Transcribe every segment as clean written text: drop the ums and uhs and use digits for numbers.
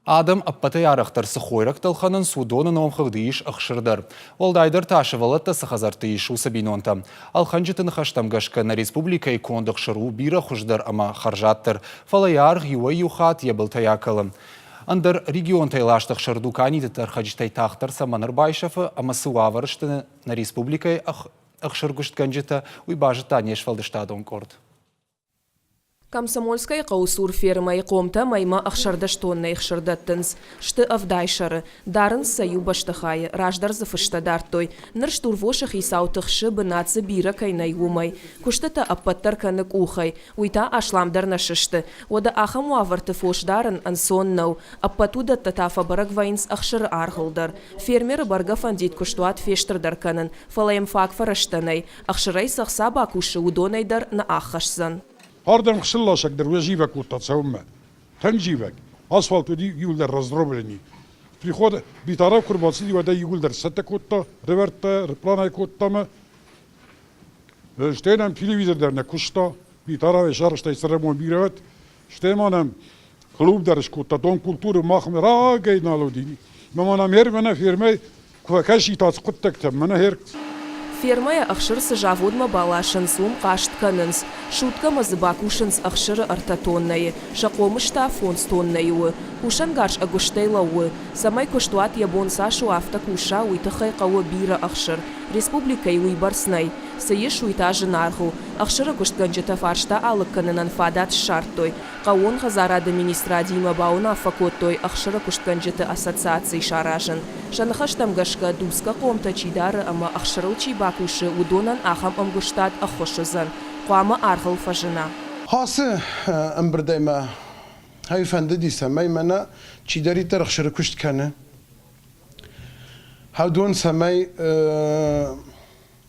Адӕм ӕппӕтӕй арӕхдӕр цы хойрӕгтӕ ӕлхӕнынц, уыдоны номхыгъды ис ӕхсыр дӕр. Уӕлдайдӕр та сывӕллӕттӕ цы хӕдзӕртты ис, уыцы бинонтӕ. Ӕлхӕнджыты ныхӕстӕм гӕсгӕ нӕ республикӕйы конд ӕхсыр у бирӕ хуыздӕр ӕмӕ хӕрзаддӕр, фӕлӕ йӕ аргъ иуӕй-иу хатт йӕ былтӕй акӕлы. Ӕндӕр регионтӕй ласт ӕхсыр дуканиты тӕрхӕджытӕй тагъддӕр цӕмӕн ӕрбайсӕфы ӕмӕ цы уавӕры сты нӕ республикӕйы ӕхсыргуыстгӕнджытӕ, уый базыдта не сфӕлдыстадон къорд. Комсомольскӕйы хъӕуы цур фермӕйы хъомтӕ мӕймӕ 16 тоннӕйы ӕхсыр дӕттынц. Сты 70 сӕры. Дарынц сӕ иу бӕстыхайы, раздӕр дзы фыстӕ дардтой. Ныр стурвосы хицау тыхсы, бынат дзы бирӕ кӕй нӕй, уымӕй. Куыстытӕ ӕппӕт дӕр кӕны къухӕй. Уый та асламдӕр нӕ сысты. Уӕдӕ ахӕм уавӕрты фос дарын ӕнцон нӕу. Ӕппӕт уыдӕттӕ та фӕбӕрӕг вӕййынц ӕхсыры аргъыл дӕр. Фермеры бӕргӕ фӕндид куыстуат фестырдӕр кӕнын, фӕлӕ йӕм фаг фӕрӕзтӕ нӕй. Ӕхсырӕй цы ӕхца бакусы, уыдонӕй дӕр нӕ аххӕсдзӕн. Ардӕм хсылласӕг дӕр уӕ зивӕг кодта цӕуынмӕ. Тынг зивӕг. Асфальт уыди иуылдӕр раздробленный. Приход Битаров куы рбацыди, уӕд ӕй иуылдӕр цӕттӕ кодта, рывӕрдта, рпланӕй кодта мӕ. Стӕй нӕм телевизор дӕр нӕ куыста. Битаровӕй сарӕзта цӕрӕнбон бирӕ уӕд. Стӕй ма нӕм клуб дӕр скодта, дом культуры махмӕ рагӕй нал уыди. Мӕ ма нӕм фермӕ фермӕй куы фӕкӕсит ацы хъуыддӕгтӕм, мӕнӕ хер. Фермӕйӕ ӕхсыр цы заводмӕ баласынц, уым хъаст кӕнынц. Суткӕмӕ дзы бакусынц ӕхсыры ӕртӕ тоннӕйы, сӕ хъомыс та фондз тоннӕйы у. Кусӕнгарз ӕгуыстӕй лӕууы. Цӕмӕй куыстуат йӕ бон цас у, афтӕ куса, уый тыххӕй хъӕуы бирӕ ӕхсыр. Республикӕйы уыйбӕрц нӕй. Цы ис, уый та зынаргъ у. Ӕхсыры куыстгӕнджытӕ фарста алыг кӕнынӕн фадат ссардтой. Хъӕууон хӕдзарады министрадимӕ бауынаффӕ кодтой ӕхсыры куыстгӕнджыты ассоциаци саразын. Сӕ ныхӕстӕм гӕсгӕ, дуцгӕ хъомтӕ чи дары ӕмӕ ӕхсырыл чи бакусы, уыдонӕн ахӕм ӕмгуыстад ӕххуыс уыдзӕн. Хъуамӕ аргъыл фӕзына. Ацы ӕмбырдӕй мӕ ӕй фӕндыди, цӕмӕй мӕнӕ чидӕриддӕр ӕхсыры куыст кӕны, уыдон цӕмӕй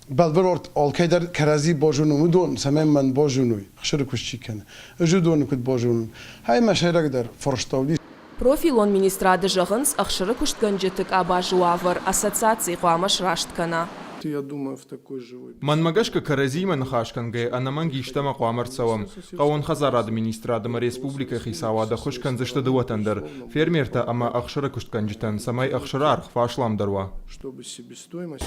бӕлвырд алкӕйдӕр кӕрӕдзи базонун, уыдон цӕмӕй мӕн базонуй, ӕхсыры куыст чи кӕны, ӕз уыдоны куыд базонун. Ай мӕ сӕйрагдӕр фарста уыди. Профилон министрады зӕгъынц, ӕхсыры куыстгӕнджыты къабазы уавӕр ассоциаци хъуамӕ сраст кӕна. Мӕнмӕ гӕсгӕ кӕрӕдзиимӕ ныхас кӕнгӕйӕ ӕнӕмӕнг истӕмӕ хъуамӕ ӕрцӕуӕм. Хъӕууон хӕдзарады министрад ӕмӕ республикӕйы хицауад ӕххуыс кӕндзысты дыууӕтӕн дӕр, фермертӕ ӕмӕ ӕхсыры куыстгӕнджытӕн, цӕмӕй ӕхсыры аргъ фӕасламдӕр уа.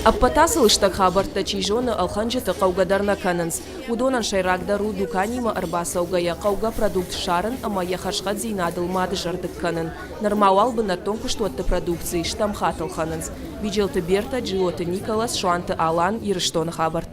Ӕппӕт ацы лыстӕг хабӕрттӕ, чи зоны, ӕлхӕнджыты хъӕугӕ дӕр нӕ кӕнынц. Уыдонӕн сӕйрагдӕр у дуканимӕ ӕрбацӕугӕйӕ хъӕугӕ продукт ссарын ӕмӕ йӕ хӕрзхъӕддзинадыл ма дызӕрдыг кӕнын. Нырма уал бынӕттон куыстуӕтты продукци стӕм хатт ӕлхӕнынц. Биджелты Бертӕ, Джиоты Николас, Суанты Алан, Ирыстоны хабӕрттӕ.